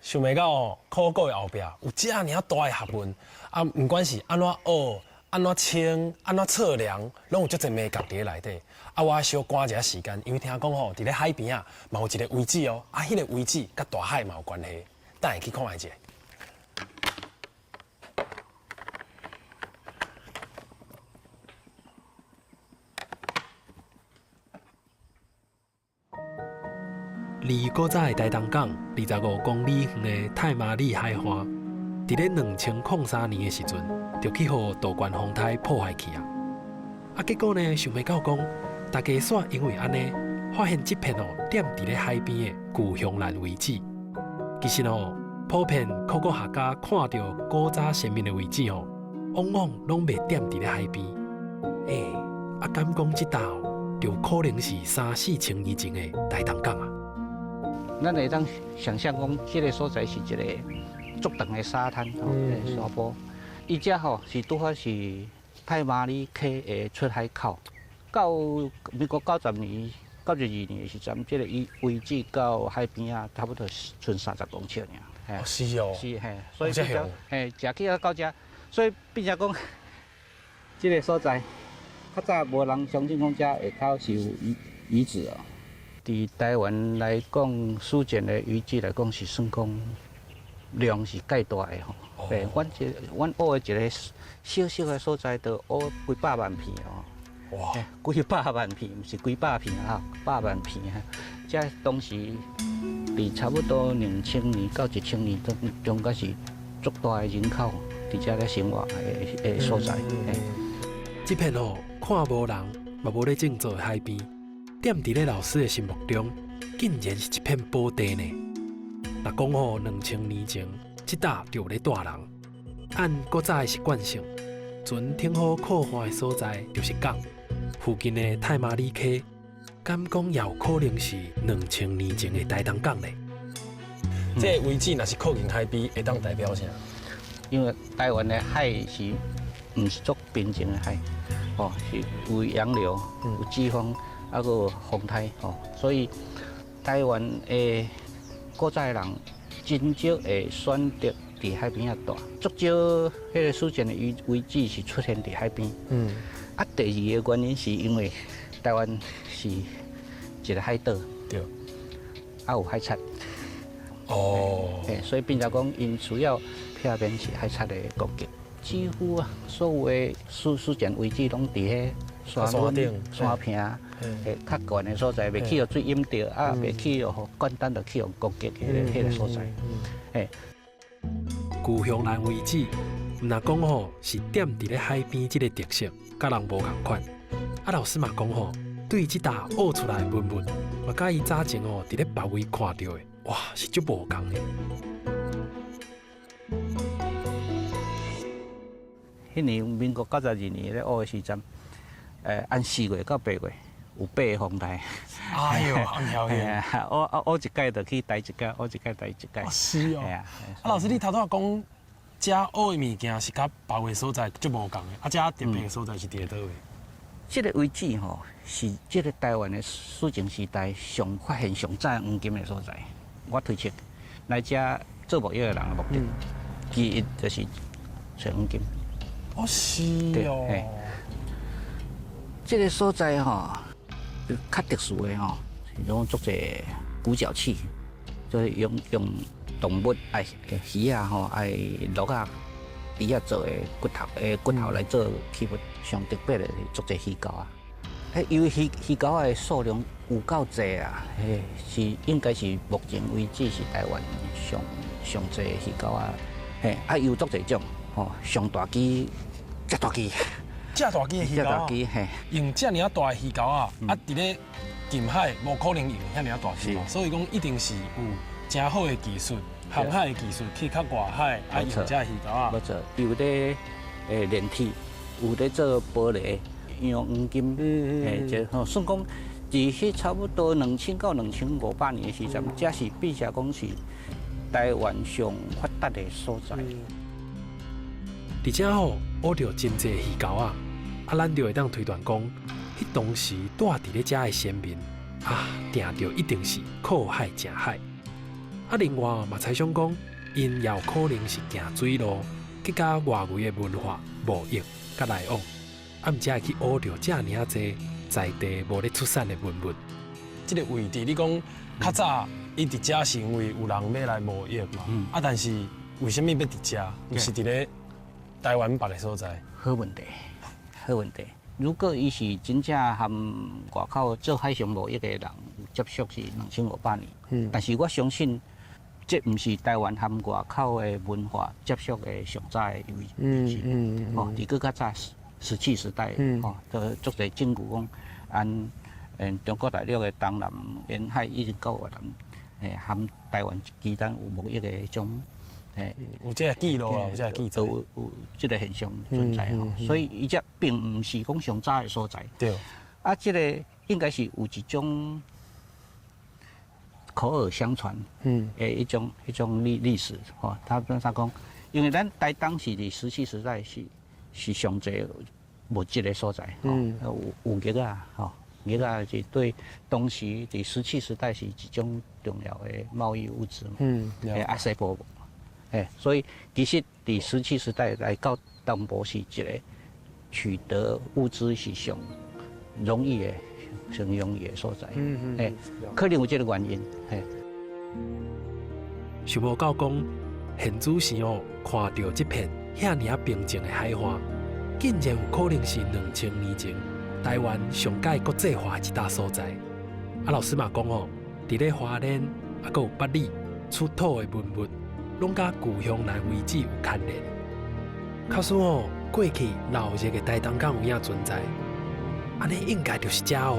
想袂到哦，考古的後壁有遮爾大的學問啊！毋管是按怎挖、按怎清、按怎測量，攏有足濟眉角佇咧內底。啊，我小趕一下時間，因為聽講吼，佇咧海邊仔嘛有一个遺址哦，啊，彼个遺址佮大海嘛有關係，等下去看覓一下。離古早的台東港25公里遠的太麻里海岸，佇咧2003年的時陣，就去予道觀風颱破壞去啊！啊，結果呢，想袂到講，大家煞因為按呢，發現這片哦踮佇咧海邊的舊香蘭遺址。其實哦，普遍考古學家看著古早先民的遺址哦，往往攏袂踮佇咧海邊。欸，啊，敢講這搭就可能是三四千年前的台東港啊！咱會當想像講，這个所在是一个足長的沙灘吼，沙坡。伊遮吼是拄好是太麻里溪的出海口。到民國90年、92年的時陣，這个遺位置到海邊仔，差不多賰30公尺爾。哦，是哦。是嘿，所以變成嘿，食起來到遮，所以變成講，這个所在較早無人相信講遮下跤是有遺址哦。佇台灣來講，史前的遺址來講，是算講量是蓋大的吼。對，阮這阮挖的一个小小的所在，就挖幾百萬片哦。哇！幾百萬片，毋是幾百片啊，百萬片啊。這當時佇差不多2000年到1000年中中間是足大的人口佇遮咧生活的所在。這片哦，看無人，嘛無咧種作的海邊。踮佇咧老師的心目中，竟然是一片寶地呢。若講吼，2000年前，這搭就有咧蹛人。按古早的習慣性，船停好靠岸的所在就是港。附近的太麻里溪，敢講也有可能是2000年前的台東港咧。這个位置若是靠近海邊，會當代表啥？因為台灣的海是毋是足平靜的海，哦，是有洋流、有季風。啊，閣有風颱吼，所以台灣的古早的人真少會選擇佇海邊仔蹛，足少彼个史前的遺址是出現佇海邊。啊，第二个原因是因為台灣是一个海島，啊有海賊。嘿，所以變成講，𪜶需要避免是海賊的攻擊。幾乎啊，所有的史前遺址攏佇彼山頂、山坪，欸，較懸的所在，袂去予水淹著，啊，袂去予簡單就去予攻擊彼个所在。嘿，舊香蘭遺址，毋若講吼是踮佇咧海邊這个特色，佮人無仝款。啊，老師嘛講吼，對這搭挖出來的文物，嘛佮伊早前吼佇咧別位看著的，哇，是足無仝的。彼年民國92年咧挖的時陣，按4月到8月有八个風颱。哎喲，按曉的。挖挖一擺就去待一擺，挖一擺待一擺。哦，是哦。啊，老師，你頭拄仔講，遮挖的物件是佮別位所在足無仝的，啊，遮特別的所在是佇咧佗位？這个位置吼，是這个台灣的史前時代上發現上早黃金的所在。我推測來遮做貿易的人的目的，其一就是揣黃金。哦，是哦。這个所在吼，較特殊的吼，用足濟骨角器，就是用動物愛魚仔吼，愛鹿仔、豬仔做的骨頭來做器物，上特別的是足濟魚鉤仔。因為魚鉤仔的數量有夠濟啊，嘿，是應該是目前為止是台灣上上濟魚鉤仔，嘿，啊有足濟種，吼，上大支、遮大支。遮大支的魚鉤仔，用遮爾大的魚鉤仔，啊，佇咧近海無可能用遐爾大支，所以講一定是有誠好的技術，航海的技術去較外海，啊，用這魚鉤仔。無錯，有咧煉鐵，有咧做玻璃，用黃金，嘿，這吼算講，佇彼差不多2000到2500年的時陣，這是變成講是台灣上發達的所在。而且吼，挖著真濟魚鉤仔，啊，咱就會當推斷講，彼當時蹛佇咧遮的先民啊，定著一定是靠海食海。啊，另外嘛猜想講，𪜶也有可能是行水路，去佮外圍的文化貿易佮來往，啊，毋才會去挖著遮爾濟在地無咧出產的文物。這个位置，你講較早伊佇遮是因為有人欲來貿易嘛？啊，但是為啥物欲佇遮？毋是佇咧台灣別个所在？好問題，好問題。如果伊是真正和外口做海上貿易的人有接觸，是2500年。但是我相信，這毋是台灣和外口的文化接觸的上早的位置。哦，佇閣較早石器時代，哦，都足濟證據講，按中國大陸的東南沿海一直到越南，和台灣之間有貿易的彼種，有這个記錄啊，有這个記載，有這个現象存在吼，所以伊這並毋是講上早的所在。啊，這个應該是有一種口耳相傳，的一種歷史吼。他怎講？因為咱台東是佇石器時代是上濟物質的所在，有玉仔吼，玉仔是對當時佇石器時代是一種重要的貿易物資嘛。啊，西部，所以其實佇石器時代來到東部是一个取得物資是上容易的、上容易的所在。可能有這个原因。嘿。想無到講，現主時哦，看著這片遐爾仔平靜的海岸，竟然有可能是2000年前台灣上蓋國際化的一搭所在。啊，老師嘛講哦，佇咧花蓮啊，閣有八里出土的文物，攏佮舊鄉南遺址有牽連。假使哦，過去鬧熱的台東港有影存在，按呢應該就是遮哦。